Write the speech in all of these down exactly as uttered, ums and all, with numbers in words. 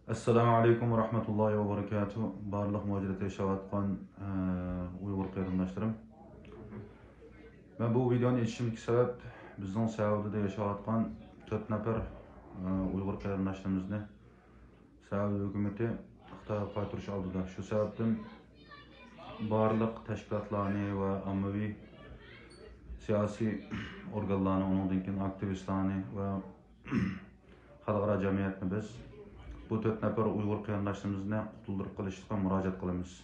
ئەسسالامۇ ئەلەيكۇم ۋە رەھمەتۇللاھى ۋە بەرىكاتۇھ. بارلىق مۇھاجىرەتتە ياشاۋاتقان، ئە، ئۇيغۇر قېرىنداشلىرىم. مەن بۇ ۋىدېئونى ئېچىشىمدىكى سەۋەب، بىزنىڭ سەئۇدىدە ياشاۋاتقان تۆت نەپەر، ئە، ئۇيغۇر قېرىنداشلىرىمىزنى سەئۇدى ھۆكۈمىتى خىتايغا قايتۇرۇش ئالدىدا. شۇ سەۋەبتىن بارلىق تەشكىلاتلارنى ۋە ئاممىۋى سىياسىي ئورگانلارنى، ئۇنىڭدىن كېيىن ئاكتىۋىستلارنى ۋە خەلقئارا جەمئىيەتنى بىز بۇ تۆت نەپەر ئۇيغۇر قېرىنداشلىرىمىزنى قۇتۇلدۇرۇپ قېلىشقا مۇراجىئەت قىلىمىز.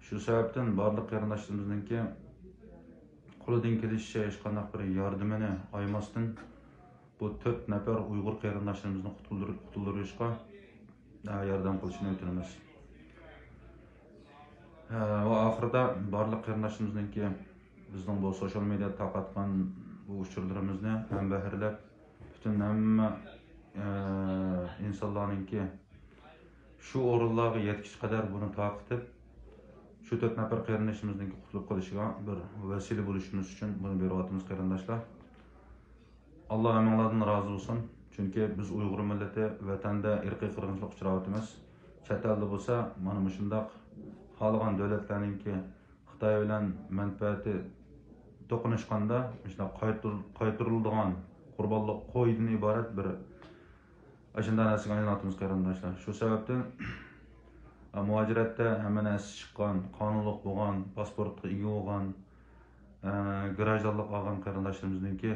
شۇ سەۋەبتىن بارلىق قېرىنداشلىرىمىزنىڭكى قولىدىن كېلىشىچە ھېچقانداق بىر ياردىمىنى ئايىماستىن، بۇ تۆت نەپەر ئۇيغۇر قېرىنداشلىرىمىزنى قۇتۇلدۇر-، قۇتۇلدۇرۇشقا، ئە، ياردەم قىلىشىنى ئۆتۈنىمىز. ئە، ۋە ئاخىرىدا بارلىق قېرىنداشلىرىمىزنىڭكى بىزنىڭ بۇ سوشال مېدىيادا تارقاتقان بۇ ئۇچۇرلىرىمىزنى ھەمبەھىرلەپ، پۈتۈن ھەممە، ئە، ئىنسانلارنىڭكى شۇ ئورۇنلارغا يەتكۈچە قەدەر بۇنى تارقىتىپ، شۇ تۆت نەپەر قېرىندىشىمىزنىڭكى قۇتۇلۇپ قېلىشىغا بىر ۋەسىلە بولۇشىمىز ئۈچۈن بۇنى بېرىۋاتىمىز، قېرىنداشلار. ئاللا ھەممىڭلاردىن رازى بولسۇن. چۈنكى بىز ئۇيغۇر مىللىتى ۋەتەندە ئىرقىي قىرغىنچىلىققا ئۇچراۋاتىمىز. چەت ئەلدە بولسا مانا مۇشۇنداق خالىغان دۆلەتلەرنىڭكى خىتاي بىلەن مەنپەئەتى توقۇنۇشقاندا، مۇشۇنداق قايتۇر-، قايتۇرۇلىدىغان قۇربانلىق قويدىن ئىبارەت بىر ئاشۇنداق نەرسىگە ئايلىنىۋاتىمىز، قېرىنداشلار. شۇ سەۋەبتىن، ئە، مۇھاجىرەتتە ھەممە نەرسىسى چىققان، قانۇنلۇق بولغان، پاسپورتقا ئىگە بولغان، ئە، گراژدانلىق ئالغان قېرىنداشلىرىمىزنىڭكى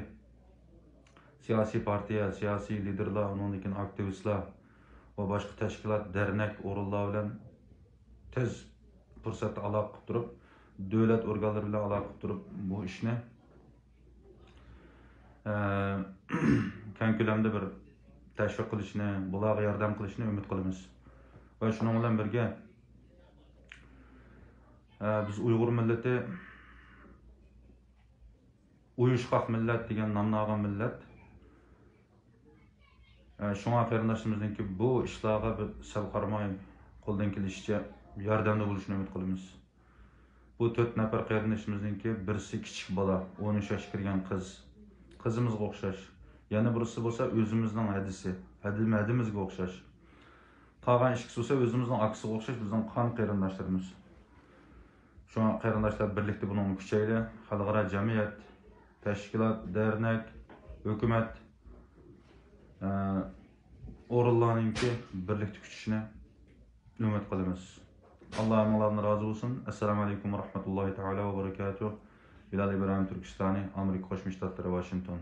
سىياسىي پارتىيە، سىياسىي لىدېرلار، ئۇنىڭدىن كېيىن ئاكتىۋىستلار ۋە باشقا تەشكىلات، دەرنەك، ئورۇنلار بىلەن تېز پۇرسەتتە ئالاقە قىلىپ تۇرۇپ، دۆلەت ئورگانلىرى بىلەن ئالاقە قىلىپ تۇرۇپ، بۇ ئىشنى، ئە، كەڭ كۆلەمدە بىر تەشۋىق قىلىشنى، بۇلارغا ياردەم قىلىشنى ئۈمىد قىلىمىز. ۋە شۇنىڭ بىلەن بىرگە، ئە، بىز ئۇيغۇر مىللىتى ئۇيۇشقاق مىللەت دېگەن نامنى ئالغان مىللەت. ئە، شۇڭا قېرىنداشلىرىمىزنىڭكى بۇ ئىشلارغا بىر سەل قارىماي، قولدىن كېلىشىچە ياردەمدە بولۇشىنى ئۈمىد قىلىمىز. بۇ تۆت نەپەر قېرىندىشىمىزنىڭكى بىرسى كىچىك بالا، ئون ئۈچ ياشقا كىرگەن قىز. قىزىمىزغا ئوخشاش. يەنە بىرسى بولسا ئۆزىمىزنىڭ ھەدىسى، ھەدىم-، ھەدىمىزگە ئوخشاش. قالغان ئىككىسى بولسا ئۆزىمىزنىڭ ئاكىسىغا ئوخشاش، بىزنىڭ قان قېرىنداشلىرىمىز. شۇڭا قېرىنداشلار، بىرلىكتە بۇنىڭغا كۈچەيلى. خەلقئارا جەمئىيەت، تەشكىلات، دەرنەك، ھۆكۈمەت، ئە، ئورۇنلارنىڭكى بىرلىكتە كۈچىشىنى ئۈمىد قىلىمىز. ئاللا ھەممىڭلاردىن رازى بولسۇن. ئەسسالامۇ ئەلەيكۇم ۋە رەھمەتۇللاھى تائالا ۋە بەرىكاتۇھ. بىلال ئىبراھىم، تۈركىستانى، ئامېرىكا قوشما شتاتلىرى، ۋاشىنگتون.